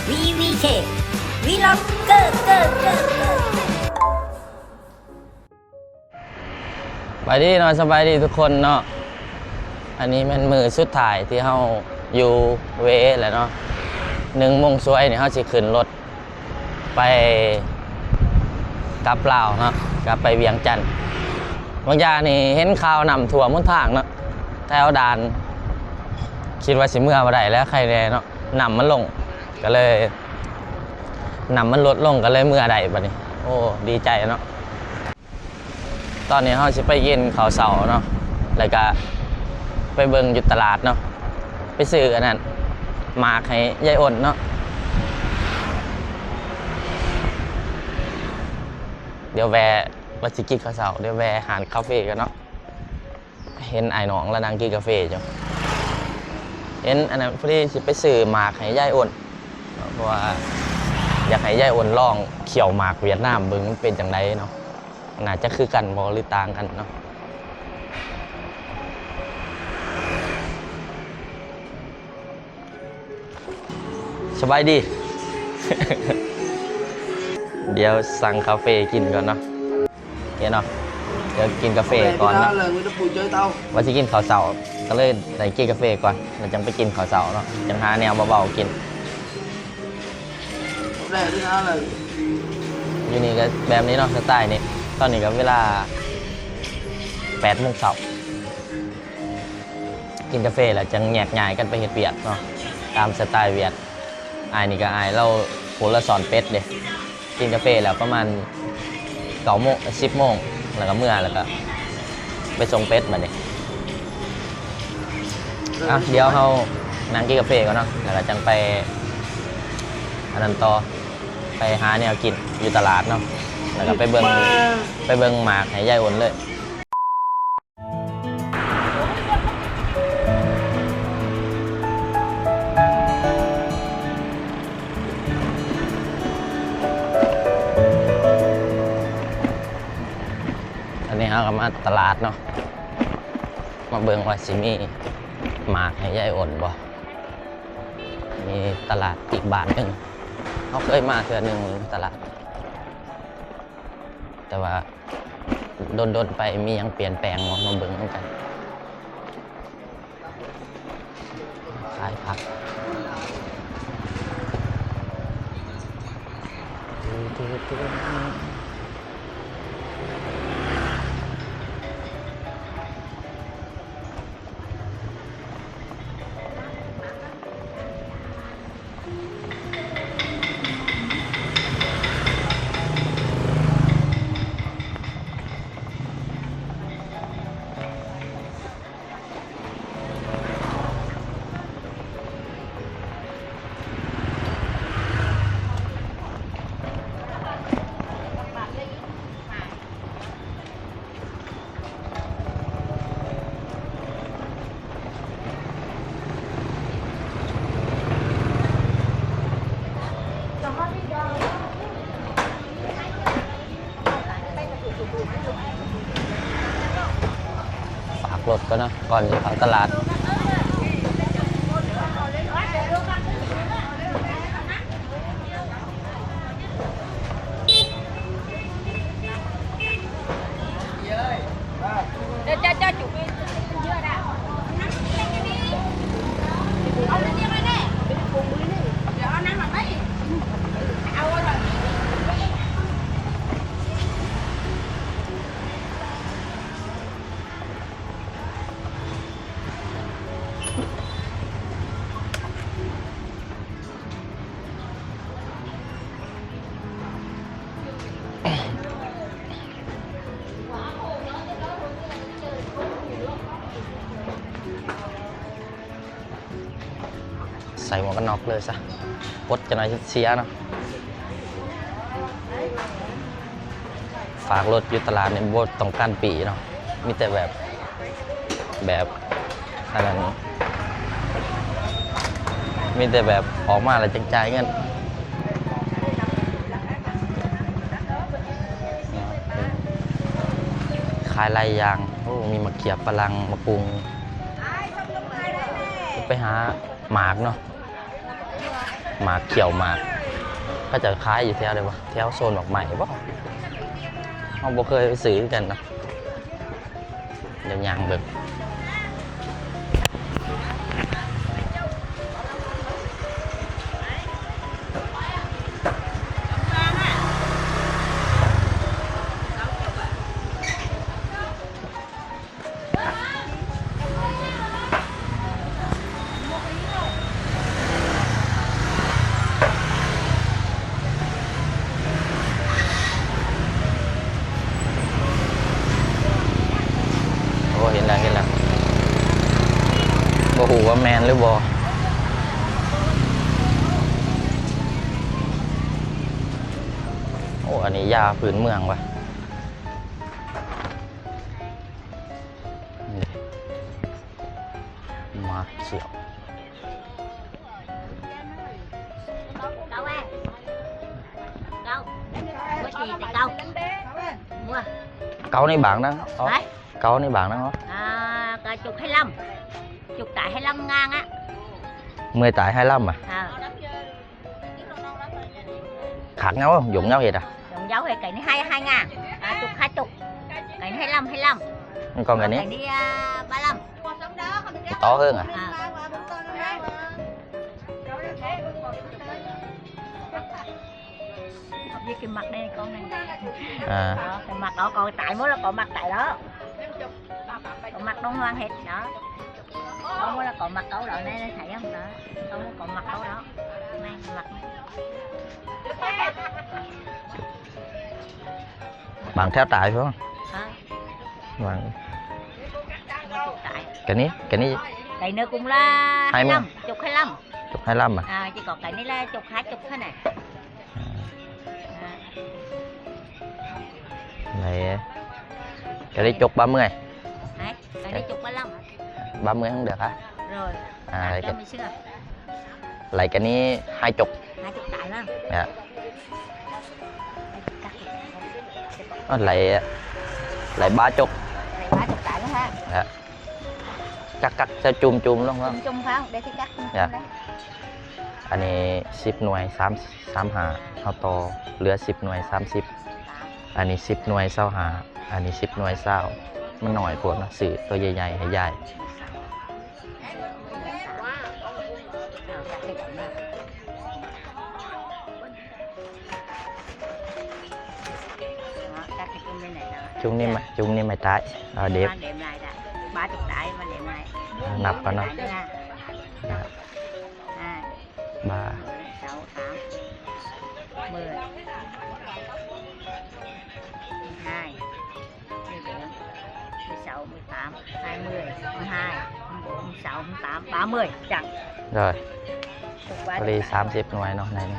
ວີວີເຄ ວີລັອກເກີເກີເກີເກີ. ສະບາຍດີເນາະ ສະບາຍດີທຸກຄົນເນາະ. ອັນນີ້ແມ່ນມື້ສຸດທ້າຍທີ່ເຮົາຢູ່ເວແລ້ວເນາະ. ໜຶ່ງໂມງສວຍນີ້ເຮົາຊິຂຶ້ນລົດ ໄປກັບລາວເນາະ ກັບໄປວຽງຈັນ. ບາງຢ່າງນີ້ເຫັນຂ່າວນ້ຳຖ້ວມຫົນທາງເນາະ ແຖວດ່ານ ຄິດວ່າຊິເມືອບໍ່ໄດ້ແລ້ວ ໄຄແນ່ເນາະ ນ້ຳມັນລົງ ກໍເລີຍ ນ້ຳມັນລົດລົງ ກໍເລີຍເມືອໄດ້ບັດນີ້. ໂອ້ ດີໃຈເນາະ. ຕອນນີ້ເຮົາຊິໄປກິນເຂົ້າເຊົ້າເນາະ ແລ້ວກະໄປເບິ່ງຢູ່ຕະຫຼາດເນາະ ໄປຊື້ອັນນັ້ນ ໝາກໃຫ້ຍາຍອົນເນາະ. ດຽວແວ່ ວ່າຊິກິນເຂົ້າເຊົ້າ ດຽວແວ່ຮ້ານຄາເຟກ່ອນເນາະ. ເຫັນອ້າຍນ້ອງລາວນັ່ງກິນກາເຟຢູ່ ເຫັນອັນນັ້ນ ພໍດີຊິໄປຊື້ໝາກໃຫ້ຍາຍອົນເນາະ ເພາະວ່າຢາກໃຫ້ຍາຍອົນລອງຂ້ຽວໝາກຫວຽດນາມເບິ່ງ ມັນເປັນຈັ່ງໃດເນາະ. ໜ້າຈະຄືກັນບໍ່ ຫຼືຕ່າງກັນເນາະ. ສະບາຍດີ. ດຽວສັ່ງກາເຟກິນກ່ອນເນາະ. ໂອເຄເນາະ. ດຽວກິນກາເຟກ່ອນເນາະ. ວ່າຊິກິນເຂົ້າເຊົ້າ ກໍເລີຍໄດ້ກິນກາເຟກ່ອນ ແລ້ວຈັ່ງໄປກິນເຂົ້າເຊົ້າເນາະ. ຈັ່ງຫາແນວເບົາໆກິນ. ຢູ່ນີ້ກໍແບບນີ້ເນາະ ສະໄຕລ໌ນີ້. ຕອນນີ້ກໍເວລາແປດໂມງເຊົ້າ ກິນກາເຟແລ້ວຈັ່ງແຍກຍ້າຍກັນໄປເຮັດວຽກເນາະ ຕາມສະໄຕລ໌ຫວຽດ. ອ້າຍນີ້ກໍ ອ້າຍລາວຜູ້ລະສອນເປັດເດ້. ກິນກາເຟແລ້ວປະມານເກົ້າໂມງ ສິບໂມງ ແລ້ວກໍເມືອ ແລ້ວກໍໄປສົ່ງເປັດບັດນີ້. ອ່ະ ດຽວເຮົານັ່ງກິນກາເຟກ່ອນເນາະ ແລ້ວກໍຈັ່ງໄປອັນນັ້ນຕໍ່ ໄປຫາແນວກິນຢູ່ຕະຫຼາດເນາະ ແລ້ວກໍໄປເບິ່ງ ໄປເບິ່ງໝາກໃຫ້ຍາຍອົນເລີຍ. ອັນນີ້ເຮົາກໍມາຕະຫຼາດເນາະ ມາເບິ່ງວ່າຊິມີໝາກໃຫ້ຍາຍອົນບໍ່. ມີຕະຫຼາດອີກບ້ານໜຶ່ງ ເຮົາເຄີຍມາເທື່ອໜຶ່ງຕະຫຼາດ ແຕ່ວ່າດົນໆໄປມີຫຍັງປ່ຽນແປງບໍ່ ມາເບິ່ງນຳກັນ. ຂາຍຜັກ. ຝາກລົດກ່ອນເນາະ ກ່ອນຊິເຂົ້າຕະຫຼາດ. ໃສ່ໝວກກັນນັອກເລີຍຊະ ປົດຈັກໜ່ອຍເສຍເນາະ. ຝາກລົດຢູ່ຕະຫຼາດນີ້ບໍ່ຕ້ອງການປີ້ເນາະ ມີແຕ່ແບບ ແບບອັນນັ້ນ ມີແຕ່ແບບອອກມາແລ້ວຈັ່ງຈ່າຍເງິນ. ຂາຍຫຼາຍຢ່າງ ໂອ້ ມີໝາກຂຽບຝຣັ່ງ ໝາກຫຸ່ງ ໄປຫາໝາກເນາະ. ໝ ໝາກຂຽວໝາກ ເຂົາເຈົ້າຂາຍຢູ່ແຖວໃດວະ? ແຖວໂຊນໝາກໄມ້ບໍ? ເຮົາບໍ່ເຄີຍໄປຊື້ຄືກັນເນາະ. ດຽວຍ່າງເບິ່ງ. ໂອ້ ເຫັນແລ້ວ ເຫັນແລ້ວ ບໍ່ຮູ້ວ່າແມ່ນຫຼືບໍ່. ໂອ້ ອັນນີ້ຢາພື້ນເມືອງວະ. ນີ້ ໝາກຂຽວ ເກົາ ເກົາ ເກົາໃນບາງນະ. ເອົາ ເກົາໃນບາງນະ. ເອົາ ອ່າ ກະຈົກໄຮລຳ ຈົກຕາຍໄຮລຳງາງອະ ເມື່ອຍຕາຍໄຮລຳອະ. ເອີ ຂາກເຫງົາ ຢົງເຫງົາເຮັດອະ ຢົງເຫງົາເຮັດ ໄກ່ນີ້ໄຮ ໄຮງາ ອ່າ ຈົກຂາຈົກ ໄກ່ນີ້ໄຮລຳ ໄຮລຳ ມັນກໍໄກ່ນີ້ ໄກ່ນີ້ ອ່າ ບາລຳ ຕໍ່ເຮີງອະ. ອ່າ ເຮົາຢາກກິນໝາກແດ່ກ້ອງນັ້ນ ອ່າ ເອີ ໝາກເອົາກໍຕາຍໝົດແລ້ວ ກໍໝາກຕາຍແລ້ວ ກໍໝາກຕ້ອງວາງເຮັດເນາະ. ເອົາແລ້ວກໍໝາກເອົາແລ້ວ ໃນ ໃນໄທເຮົາເນາະ ເອົາແລ້ວກໍໝາກເອົາແລ້ວ ແມ່ນໝາກ ບາງແຖວຕາຍພຸ້ນ ຮະ ບາງ ຕາຍ ກະນີ້ ກະນີ້ ໄກ່ເນີກຸງລາ ໄຮເມືອງ ຈົກໄຮລຳ ຈົກໄຮລຳອະ. ອ່າ ຈິກອກໄກ່ນີ້ແຫຼະ ຈົກຂາຈົກເທົ່ານັ້ນ. ອ່າ ໄດ້ ກະໄດ້ຈົກບາເມື່ອຍ ໄດ້ ກະໄດ້ຈົກບາລຳ ບາເມື່ອຍຫັ້ນເດີຄະ. ໂດຍ ອ່າ ໄລກະນີ້ໄຮຈົກ ໄຮຈົກຕາຍແລ້ວ ອ່າ ໄລ ໄລບາຈົກ ໄລບາຈົກຕາຍແລ້ວ ຈັກ ຈັກ ຈະຈຸ່ມ ຈຸ່ມລົງ ຈຸ່ມ ຈຸ່ມເຂົາ ເດຊິຈັກ ອັນນີ້ສິບໜ່ວຍ ສາມ ສາມຫ້າ ເຮົາຕໍ່ເຫຼືອສິບໜ່ວຍ ສາມສິບ ອັນນີ້ສິບໜ່ວຍ ຊາວຫ້າ ອັນນີ້ສິບໜ່ວຍ ຊາວ ມັນໜ້ອຍໂພດເນາະ ຊື້ໂຕໃຫຍ່ໆໃຫ້ຍາຍ. ຈຸ່ມນີ້ມາ ຈຸ່ມນີ້ມາຕາຍ ເອົາເດັບ ມາເດັບຫຼາຍລະ ບາຈົກຕາຍ ມາເດັບຫຼາຍ ນັບກ່ອນເນາະ ອ່າ ບາ ເສົາ ສາມ ເມີຍ ມີໄຮ ມີເໜີ ມີເສົາ ມີສາມ ໄຮ ເມີຍ ມີໄຮ ມີເສົາ ມີສາມ ບາເມີຍ ຈັກ ໂດຍ ພໍດີສາມສິບໜ່ວຍເນາະ ໃນນີ້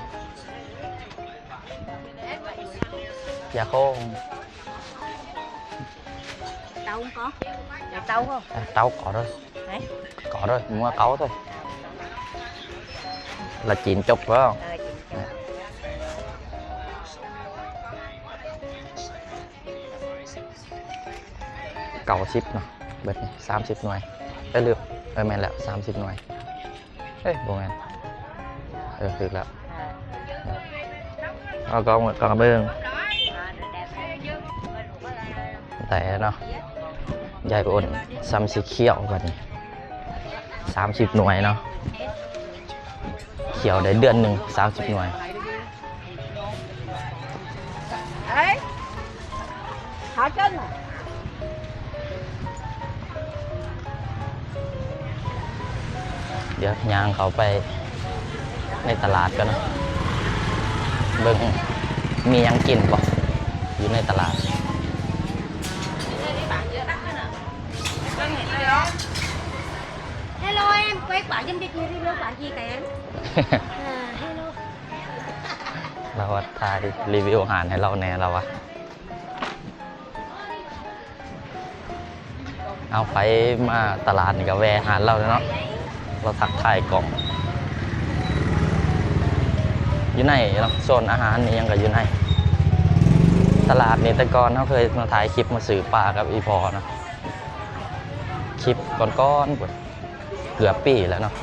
ຢາໂຄງ ເຕົາກໍ ເຕົາກໍ ເຕົາກໍເດີ ເກົາເດີ ເມືອເກົາເດີ ລະຈີນຈົກແລ້ວ ເອີ ເກົ້າສິບເນາະ ເບິດນີ້ສາມສິບໜ່ວຍ ເອີ ລືມ ເອີ ແມ່ນແລ້ວ ສາມສິບໜ່ວຍ. ເອີຍ ບໍ່ແມ່ນ ເອີ ຖືກແລ້ວ ເອົາກ້ອງ ກ້ອງເບິ່ງ ໄດ້ແລ້ວເນາະ ຍາຍໄປອົນ ສ່ຳຊິຂຽວບັດນີ້ ສາມສິບໜ່ວຍເນາະ ຂຽວໄດ້ເດືອນໜຶ່ງ ສາມສິບໜ່ວຍ. ດຽວຍ່າງເຂົ້າໄປໃນຕະຫຼາດກ່ອນເນາະ ເບິ່ງມີຫຍັງກິນບໍ່ ຢູ່ໃນຕະຫຼາດ. Hello em, quay quảng cho em đi, đi, đi, đi, đi, đi, đi. À, hello. ລາວວ່າຖ່າຍຣີວິວຮ້ານໃຫ້ລາວແດ່ ລາວວ່າ. ເອົາ ໃຜມາຕະຫຼາດນີ້ກໍແວ່ຮ້ານລາວເນາະ ລາວທັກທາຍກ້ອງ. ຢູ່ໃນເນາະ ໂຊນອາຫານອີ່ຫຍັງກໍຢູ່ໃນຕະຫຼາດນີ້. ແຕ່ກ່ອນເຮົາເຄີຍມາຖ່າຍຄລິບມາຊື້ປາກັບອີ່ພໍ່ເນາະ ຄລິບກ່ອນໆ ເກືອບປີແລ້ວເນາະ.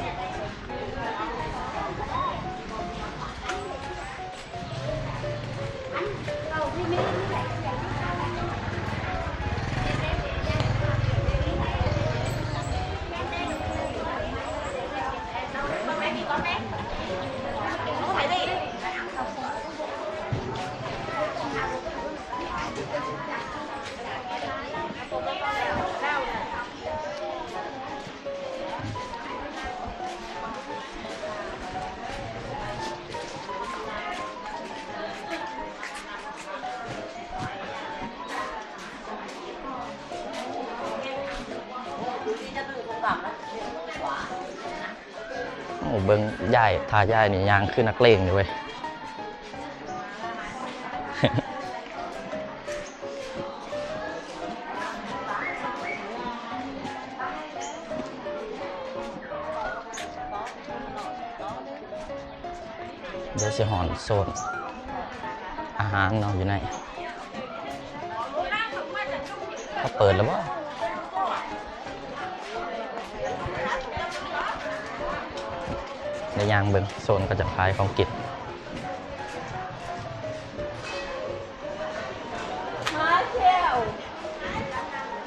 ເບິ່ງຍາຍ ຖ້າຍາຍນີ້ຍ່າງຄືນັກເລງເລີຍເວີຍ. ດຽວຊິຮອດໂຊນອາຫານເນາະ ຢູ່ໃນ ເຂົາເປີດແລ້ວບໍ່? ໄດ້ຍ່າງເບິ່ງໂຊນເຂົາເຈົ້າຂາຍຂອງກິນ.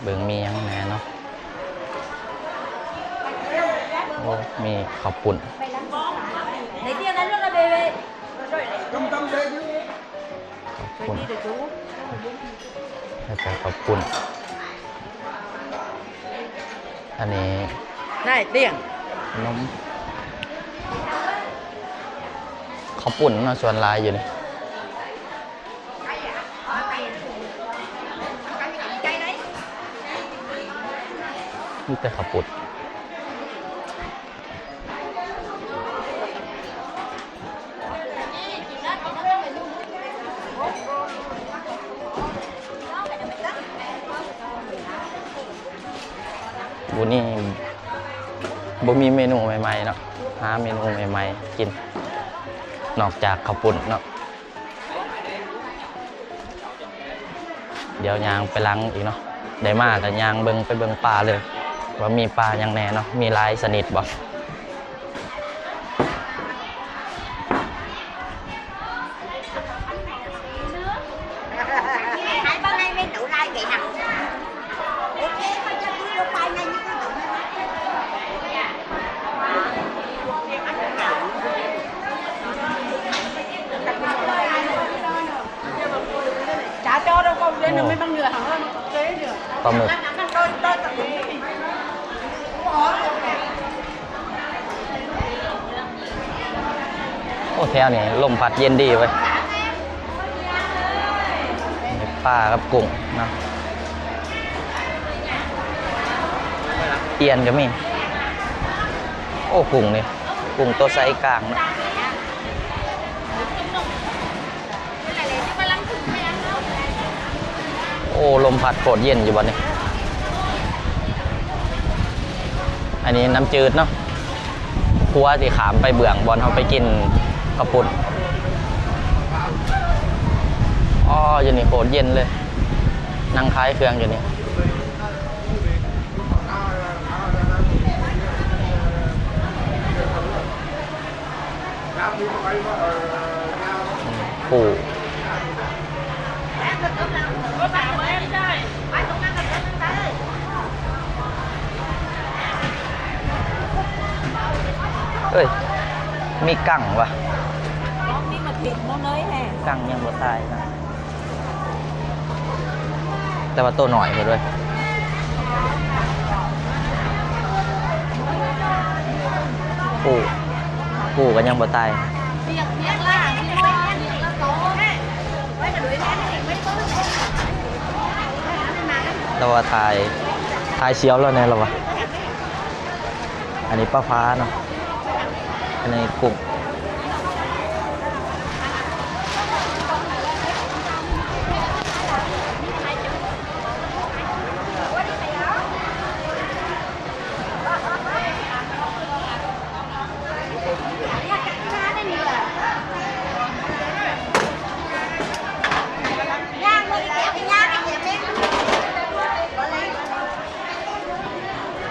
ເບິ່ງມີຫຍັງແດ່ເນາະ. ໂອ້ ມີເຂົ້າປຸ້ນ ເຂົ້າປຸ້ນ ແລ້ວກໍເຂົ້າປຸ້ນ. ອັນນີ້ ນາຍຕຽງ ຂະໜົມ ເຂົ້າປຸ້ນເນາະ ສ່ວນຫຼາຍຢູ່ນີ້ ມີແຕ່ເຂົ້າປຸ້ນ. ມື້ນີ້ບໍ່ມີເມນູໃໝ່ໆເນາະ ຫາເມນູໃໝ່ໆກິນ ນອກຈາກເຂົ້າປຸ້ນເນາະ. ດຽວຍ່າງໄປຫຼັງອີກເນາະ ໄດ້ມາກໍຍ່າງເບິ່ງ ໄປເບິ່ງປ່າເລີຍ ວ່າມີປ່າຫຍັງແດ່ເນາະ ມີຫຼາຍຊະນິດບໍ່. ປາໝຶກ ໂອ້ ແຖວນີ້ລົມພັດເຢັນດີເວີຍ ປາກັບກຸ້ງເນາະ ອຽນກໍມີ. ໂອ້ ກຸ້ງນີ້ ກຸ້ງໂຕໄຊກາງເນາະ. ໂອ້ ລົມພັດໂຄດເຢັນຢູ່ບັດນີ້. ອັນນີ້ນ້ຳຈືດເນາະ ຄົວຊິຂ້າມໄປເບື້ອງບ່ອນເຮົາໄປກິນເຂົ້າປຸ້ນ. ອໍ ຢູ່ນີ້ໂຄດເຢັນເລີຍ ນັ່ງຂາຍເຄື່ອງຢູ່ນີ້. ປູ ເອີຍ ມີກັງວະ ກັງຍັງບໍ່ຕາຍນະ. ແຕ່ວ່າໂຕນ້ອຍເພິ່ນເວີຍ ປູ ປູກໍຍັງບໍ່ຕາຍ. ລາວວ່າຖ່າຍ ຖ່າຍສຽວລາວແດ່ລາວວ່າ. ອັນນີ້ປາຟ້າເນາະ ອັນນີ້ກຸ້ງ.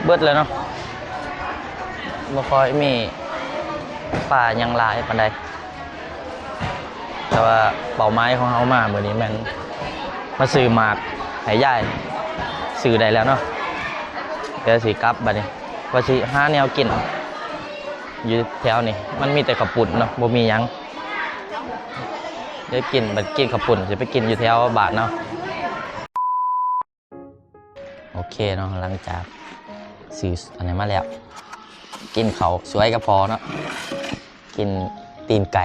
ເບິດແລ້ວເນາະ ບໍ່ຄ່ອຍມີປາຫຍັງຫຼາຍປານໃດ. ແຕ່ວ່າເປົ້າໝາຍຂອງເຮົາມາມື້ນີ້ແມ່ນມາຊື້ໝາກໃຫ້ຍາຍ ຊື້ໄດ້ແລ້ວເນາະ. ດຽວຊິກັບບັດນີ້ ວ່າຊິຫາແນວກິນຢູ່ແຖວນີ້ ມັນມີແຕ່ເຂົ້າປຸ້ນເນາະ ບໍ່ມີຫຍັງ. ດຽວກິນ ບັດກິນເຂົ້າປຸ້ນ ຊິໄປກິນຢູ່ແຖວບ້ານເນາະ. ໂອເຄເນາະ ຫຼັງຈາກຊື້ອັນນັ້ນມາແລ້ວ ກິນເຂົ້າສວຍກັບພໍ່ເນາະ ກິນຕີນໄກ່.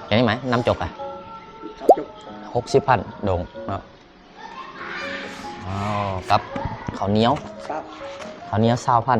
ອັນນີ້ໄໝ ນ້ຳຈົກອະ ຫົກສິບພັນດົງເນາະ. ອ້າວ ກັບເຂົ້າໜຽວ ເຂົ້າໜຽວຊາວພັນ.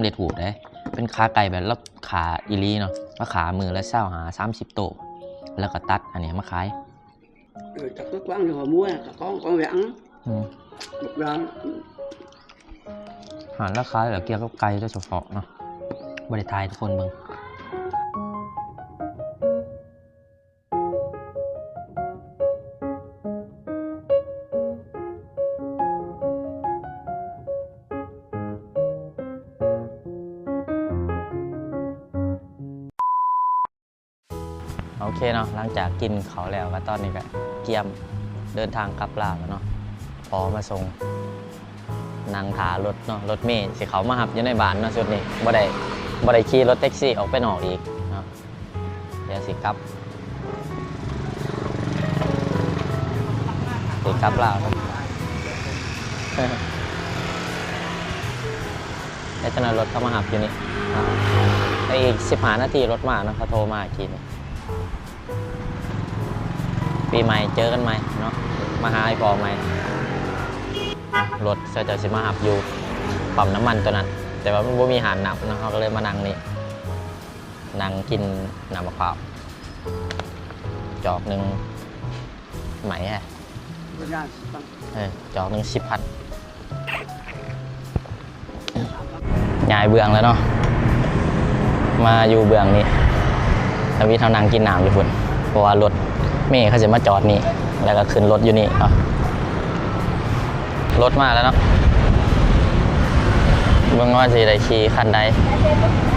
ເລັດຮູບເດ້ ເປັນຂາໄກ່ແບບລາວຂ້າອີ່ຫຼີເນາະ ລາວຂ້າມື້ລະຊາວຫ້າ ສາມສິບໂຕ ແລ້ວກໍຕັດອັນນີ້ມາຂາຍ. ເອີ ຈັກກະກວາງຢູ່ຫົວໝູນະ ກະກອງ ກອງແຫວງ ອືມ ບັກຢ່າງ ຮ້ານລາວຂາຍແບບກ່ຽວກັບໄກ່ໂດຍສະເພາະເນາະ ບໍ່ໄດ້ຖ່າຍໃຫ້ທຸກຄົນເບິ່ງ. ໂອເຄເນາະ ຫຼັງຈາກກິນເຂົ້າແລ້ວ ກໍຕອນນີ້ກໍກຽມເດີນທາງກັບລາວແລ້ວເນາະ ພໍມາສົ່ງ ນັ່ງຖ້າລົດເນາະ ລົດເມຊິເຂົ້າມາຮັບຢູ່ໃນບ້ານເນາະ ຊຸດນີ້ບໍ່ໄດ້ ບໍ່ໄດ້ຂີ່ລົດແທັກຊີອອກໄປນອກອີກເນາະ. ດຽວຊິກັບ ຊິກັບລາວ ແລ້ວຈັກໜ່ອຍລົດເຂົາມາຮັບຢູ່ນີ້ ອີກສິບຫ້ານາທີລົດມາເນາະ ເຂົາໂທມາກີ້ນີ້. ປີໃໝ່ເຈີກັນໃໝ່ເນາະ ມາຫາອີ່ພໍ່ໃໝ່. ລົດເຂົາເຈົ້າຊິມາຮັບຢູ່ປ້ຳນ້ຳມັນຕົວນັ້ນ ແຕ່ວ່າມັນບໍ່ມີຮ້ານນ້ຳເນາະ ເຮົາກໍເລີຍມານັ່ງນີ້ ນັ່ງກິນນ້ຳໝາກພ້າວ ຈອກໜຶ່ງໃໝ່ແຮະ ເອີ ຈອກໜຶ່ງສິບພັນ. ຍ້າຍເບື້ອງແລ້ວເນາະ ມາຢູ່ເບື້ອງນີ້ ທຳອິດເຮົານັ່ງກິນນ້ຳຢູ່ພຸ້ນ ເພາະວ່າລົດເມເຂົາຊິມາຈອດນີ້ ແລ້ວກໍຂຶ້ນລົດຢູ່ນີ້ເນາະ. ລົດມາແລ້ວເນາະ ເບິ່ງວ່າຊິໄດ້ຂີ່ຄັນໃດ.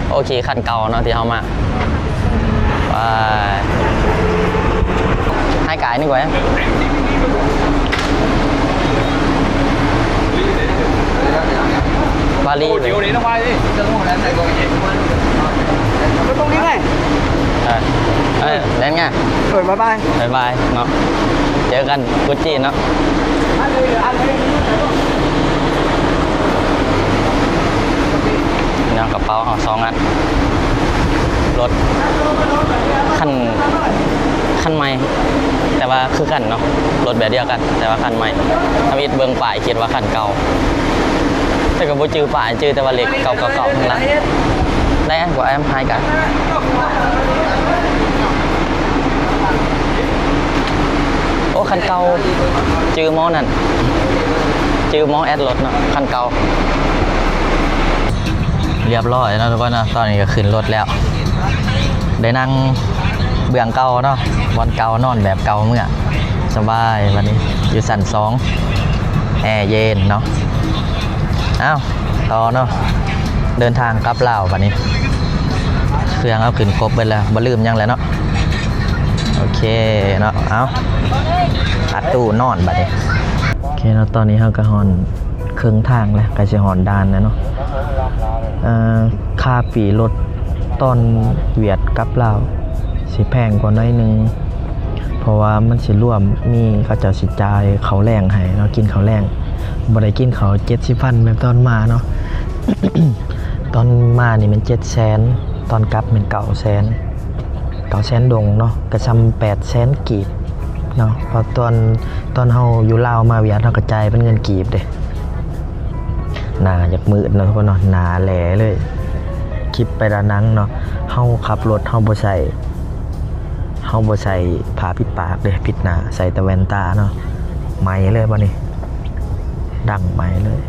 ໂອ້ ຂີ່ຄັນເກົ່າເນາະທີ່ເຮົາມາ. ໄປ ໃຫ້ກາຍນີ້ກ່ອນ ວາລີ ເອີ ເອີ ແລ່ນງ່າຍ ເອີ ບາຍບາຍ ບາຍບາຍເນາະ ເຈີກັນກຸດຈີນເນາະ. ແນວກະເປົາເຮົາສອງອັນ ລົດຄັນ ຄັນໃໝ່ ແຕ່ວ່າຄືກັນເນາະ ລົດແບບດຽວກັນ ແຕ່ວ່າຄັນໃໝ່. ທຳອິດເບິ່ງປ້າຍຄິດວ່າຄັນເກົ່າ ແຕ່ກໍບໍ່ຈື່ປ້າຍ ຈື່ແຕ່ວ່າເລກເກົ້າເກົ້າເກົ້າ ຂ້າງຫຼັງ. ໄດ້ ບໍ່ແອມ ຫາຍກະ ໂອ້ ຄັນເກົ່າ ຈື່ໝໍນັ້ນ ຈື່ໝໍແອັດລົດເນາະ ຄັນເກົ່າ. ລຽບຮ້ອຍເນາະທຸກຄົນເນາະ ຕອນນີ້ກໍຂຶ້ນລົດແລ້ວ ໄດ້ນັ່ງເບື້ອງເກົ່າເນາະ ບ່ອນເກົ່າ ນອນແບບເກົ່າເມືອ ສະບາຍ. ບັດນີ້ຢູ່ຊັ້ນສອງ ແອເຢັນເນາະ. ເອົ້າ ຕໍ່ເນາະ ເດີນທາງກັບລາວບັດນີ້ ເຄື່ອງເຮົາຂຶ້ນຄົບເບິດແລ້ວ ບໍ່ລືມຫຍັງແລ້ວເນາະ. ໂອເຄເນາະ ເອົາ ອັດຕູ້ນອນບັດນີ້. ໂອເຄເນາະ ຕອນນີ້ເຮົາກໍຮອດເຄິ່ງທາງແລ້ວ ໃກ້ຊິຮອດດ່ານແລ້ວເນາະ. ເອີ ຄ່າປີ້ລົດຕອນຫວຽດກັບລາວ ຊິແພງກວ່າໜ້ອຍໜຶ່ງ ເພາະວ່າມັນຊິລວມ ມີເຂົາເຈົ້າຊິຈ່າຍເຂົ້າແລງໃຫ້ເນາະ ກິນເຂົ້າແລງ ບໍ່ໄດ້ກິນເຂົ້າເຈັດສິບພັນແບບຕອນມາເນາະ. ຕອນມານີ້ແມ່ນເຈັດແສນ ຕອນກັບແມ່ນເກົ້າແສນ ເກົ້າແສນດົງເນາະ ກະສ່ຳແປດແສນກີບ ເນາະ ເພາະຕອນ ຕອນເຮົາຢູ່ລາວມາຫວຽດ ເຮົາກໍຈ່າຍເປັນເງິນກີບເດ້. ໜ້າຢາກມືດເນາະທຸກຄົນເນາະ ໜ້າແຫຼເລີຍ. ຄລິບໄປດານັງເນາະ ເຮົາຂັບລົດ ເຮົາບໍ່ໃສ່ ເຮົາບໍ່ໃສ່ຜ້າປິດປາກເດ້ ປິດໜ້າ ໃສ່ແຕ່ແວ່ນຕາເນາະ. ໄໝເລີຍບັດນີ້ ດັງໄໝເລີຍ.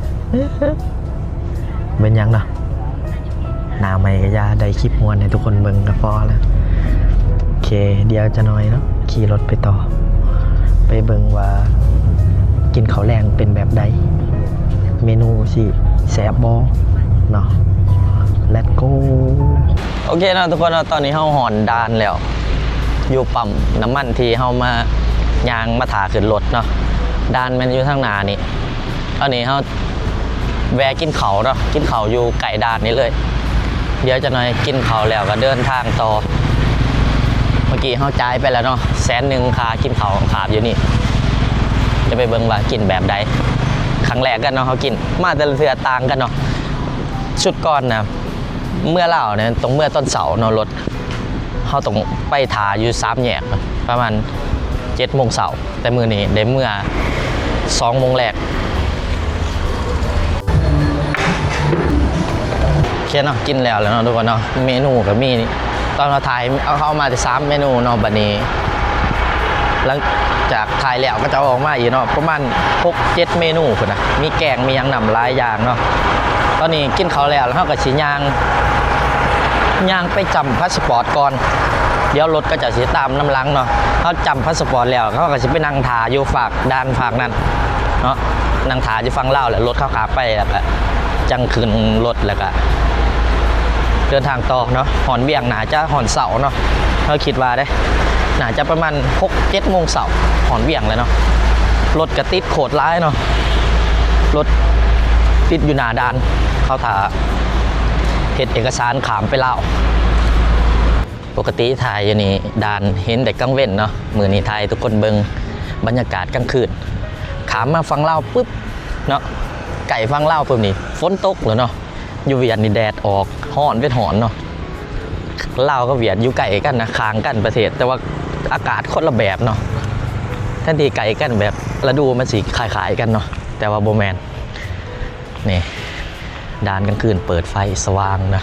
ເປັນຫຍັງເນາະ ໜ້າໄໝກໍຢ່າ ໄດ້ຄລິບມ່ວນໃຫ້ທຸກຄົນເບິ່ງກໍພໍແລ້ວ. ໂອເຄ ດຽວຈະໜ້ອຍເນາະ ຂີ່ລົດໄປຕໍ່ ໄປເບິ່ງວ່າກິນເຂົ້າແລງເປັນແບບໃດ ເມນູຊິແຊບບໍ່ເນາະ. Let's go. ໂອເຄເນາະທຸກຄົນເນາະ ຕອນນີ້ເຮົາຮອດດ່ານແລ້ວ ຢູ່ປ້ຳນ້ຳມັນທີ່ເຮົາມາ ຍ່າງມາຖ້າຂຶ້ນລົດເນາະ. ດ່ານແມ່ນຢູ່ທາງໜ້ານີ້. ຕອນນີ້ເຮົາແວ່ກິນເຂົ້າເນາະ ກິນເຂົ້າຢູ່ໃກ້ດ່ານນີ້ເລີຍ. ດຽວຈັກໜ້ອຍກິນເຂົ້າແລ້ວກໍເດີນທາງຕໍ່. ເມື່ອກີ້ເຮົາຈ່າຍໄປແລ້ວເນາະ ແສນໜຶ່ງ ຄ່າກິນເຂົ້າຂາບຢູ່ນີ້. ຈະໄປເບິ່ງວ່າກິນແບບໃດ ຄັ້ງແລກກັນເນາະ ເຮົາກິນ ມາແຕ່ລະເທື່ອຕ່າງກັນເນາະ. ຊຸດກ່ອນນະ ເມືອລາວນີ້ຕ້ອງເມືອຕອນເຊົ້າເນາະ ລົດ ເຮົາຕ້ອງໄປຖ້າຢູ່ສາມແຍກ ປະມານເຈັດໂມງເຊົ້າ. ແຕ່ມື້ນີ້ໄດ້ເມືອສອງໂມງແລງ. ໂອເຄເນາະ ກິນແລ້ວແລ້ວເນາະທຸກຄົນເນາະ. ເມນູກໍມີ ຕອນເຮົາຖ່າຍ ເຮົາເອົາມາແຕ່ສາມເມນູເນາະ. ບັດນີ້ຫຼັງຈາກຖ່າຍແລ້ວ ເຂົາເຈົ້າເອົາອອກມາອີກເນາະ ປະມານຫົກເຈັດເມນູພຸ້ນນະ ມີແກງມີຫຍັງນຳຫຼາຍຢ່າງເນາະ. ຕອນນີ້ກິນເຂົ້າແລ້ວ ແລ້ວເຮົາກໍຊິຍ່າງ ຍ່າງໄປຈ້ຳພາສປອດກ່ອນ ດຽວລົດເຂົາເຈົ້າຊິຕາມນຳຫຼັງເນາະ. ເຮົາຈ້ຳພາສປອດແລ້ວ ເຮົາກໍຊິໄປນັ່ງຖ້າຢູ່ຟາກດ່ານຟາກນັ້ນເນາະ ນັ່ງຖ້າຢູ່ຝັ່ງລາວ ແລ້ວລົດເຂົາຂ້າມໄປ ແລ້ວກໍຈັ່ງຂຶ້ນລົດ ແລ້ວກໍເດີນທາງຕໍ່ເນາະ. ຮອດວຽງໜ້າຈະຮອດເຊົ້າເນາະ ເຮົາຄິດວ່າເດ້ ໜ້າຈະປະມານຫົກເຈັດໂມງເຊົ້າ ຮອດວຽງແລ້ວເນາະ. ລົດກໍຕິດໂຄດຫຼາຍເນາະ ລົດຕິດຢູ່ໜ້າດ່ານ ເຂົາຖ້າເຮັດເອກະສານຂ້າມໄປລາວ. ປົກກະຕິຖ່າຍຢູ່ນີ້ດ່ານເຫັນແຕ່ກາງເວັນເນາະ ມື້ນີ້ຖ່າຍໃຫ້ທຸກຄົນເບິ່ງບັນຍາກາດກາງຄືນ. ຂ້າມມາຝັ່ງລາວປຶບເນາະ ໃກ້ຝັ່ງລາວປຶບນີ້ຝົນຕົກແລ້ວເນາະ. ຢູ່ຫວຽດນີ້ແດດອອກ ຮ້ອນເປັນຮ້ອນເນາະ. ລາວກັບຫວຽດຢູ່ໃກ້ກັນນະ ຂ້າງກັນປະເທດ ແຕ່ວ່າອາກາດຄົນລະແບບເນາະ. ແທນທີ່ໃກ້ກັນແບບລະດູມັນຊິຄ້າຍໆກັນເນາະ ແຕ່ວ່າບໍ່ແມ່ນ. ນີ້ ດ່ານກາງຄືນເປີດໄຟສະຫວ່າງນະ.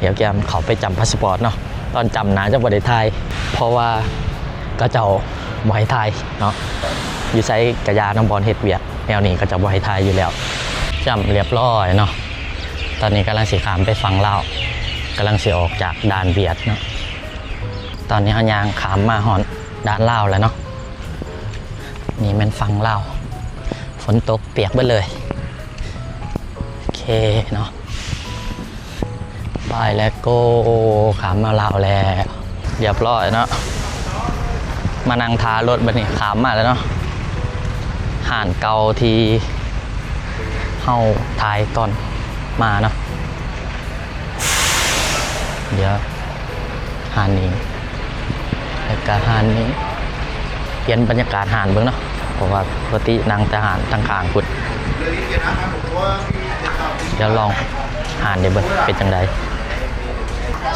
ດຽວກຽມເຂົ້າໄປຈ້ຳພາສະປອດເນາະ. ຕອນຈ້ຳໜ້າຈະບໍ່ໄດ້ຖ່າຍ ເພາະວ່າເຂົາເຈົ້າບໍ່ໃຫ້ຖ່າຍເນາະ. ຢູ່ໃສກະຢ່ານຳ ບ່ອນເຮັດວຽກແນວນີ້ເຂົາເຈົ້າບໍ່ໃຫ້ຖ່າຍຢູ່ແລ້ວ. ຈ້ຳລຽບຮ້ອຍເນາະ. ຕອນນີ້ກຳລັງຊິຂ້າມໄປຝັ່ງລາວ ກຳລັງຊິອອກຈາກດ່ານຫວຽດເນາະ. ຕອນນີ້ເຮົາຍ່າງຂ້າມມາຮອດດ່ານລາວແລ້ວເນາະ. ນີ້ແມ່ນຝັ່ງລາວ ຝົນຕົກປຽກເບິດເລີຍ. ໂອເຄເນາະ ໄປແລ້ວ ໂກ ຂ້າມມາລາວແລ້ວ ລຽບຮ້ອຍເນາະ. ມານັ່ງຖ້າລົດ ບັດນີ້ຂ້າມມາແລ້ວເນາະ. ຮ້ານເກົ່າທີ່ເຮົາຖ່າຍຕອນມາເນາະ. ດຽວຮ້ານນີ້ ແລ້ວກະຮ້ານນີ້ ປ່ຽນບັນຍາກາດຮ້ານເບິ່ງເນາະ ເພາະວ່າປົກກະຕິນັ່ງແຕ່ຮ້ານທາງຂ້າງພຸ້ນ. ດຽວລອງຮ້ານນີ້ເບິ່ງເປັນຈັ່ງໃດ.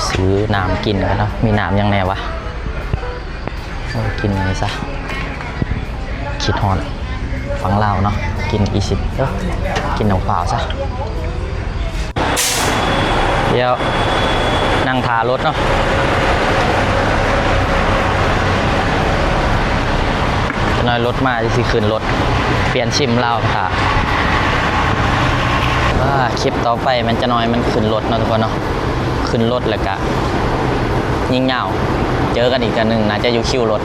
ຊື້ນ້ຳກິນກ່ອນເນາະ ມີນ້ຳຫຍັງແດ່ວະ? ໂອ້ ກິນອັນນີ້ຊະ ຄິດຮອດຝັ່ງລາວເນາະ. ກິນອີ່ສິບ ເອີ ກິນນ້ຳເປົ່າຊະ. ດຽວນັ່ງຖ້າລົດເນາະ ຈັກໜ້ອຍລົດມາຊິຂຶ້ນລົດ ປ່ຽນຊິມລາວຖ້າ. ອ່າ ຄລິບຕໍ່ໄປແມ່ນຈັກໜ້ອຍມັນຂຶ້ນລົດເນາະທຸກຄົນເນາະ. ຂຶ້ນລົດແລ້ວກະຍິງຍາວ ເຈີກັນອີກເທື່ອໜຶ່ງ ໜ້າຈະຢູ່ຄິວລົດ.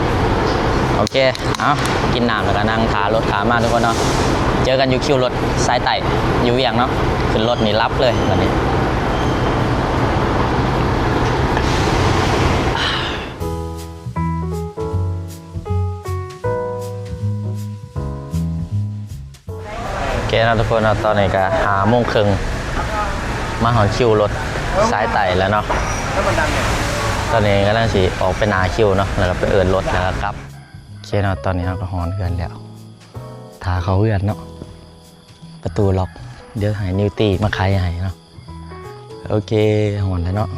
ໂອເຄ ເອົາ ກິນນ້ຳແລ້ວກະນັ່ງຖ້າລົດຂ້າມມາທຸກຄົນເນາະ. ເຈີກັນຢູ່ຄິວລົດສາຍໃຕ້ຢູ່ວຽງເນາະ. ຂຶ້ນລົດນີ້ຫຼັບເລີຍບັດນີ້. ໂອເຄເນາະທຸກຄົນເນາະ ຕອນນີ້ກະຫ້າໂມງເຄິ່ງ ມາຮອດຄິວລົດສາຍໃຕ້ແລ້ວເນາະ. ຕອນນີ້ກຳລັງຊິອອກໄປໜ້າຄິວເນາະ ແລ້ວກະໄປເອີ້ນລົດ ແລ້ວກະກັບ. ໂອເຄເນາະ ຕອນນີ້ເຮົາກະຮອດເຮືອນແລ້ວ ຖ້າເຂົ້າເຮືອນເນາະ ປະຕູລັອກ ດຽວໃຫ້ນິວຕີມາໄຂໃຫ້ເນາະ. ໂອເຄ ຮອດແລ້ວເນາະ.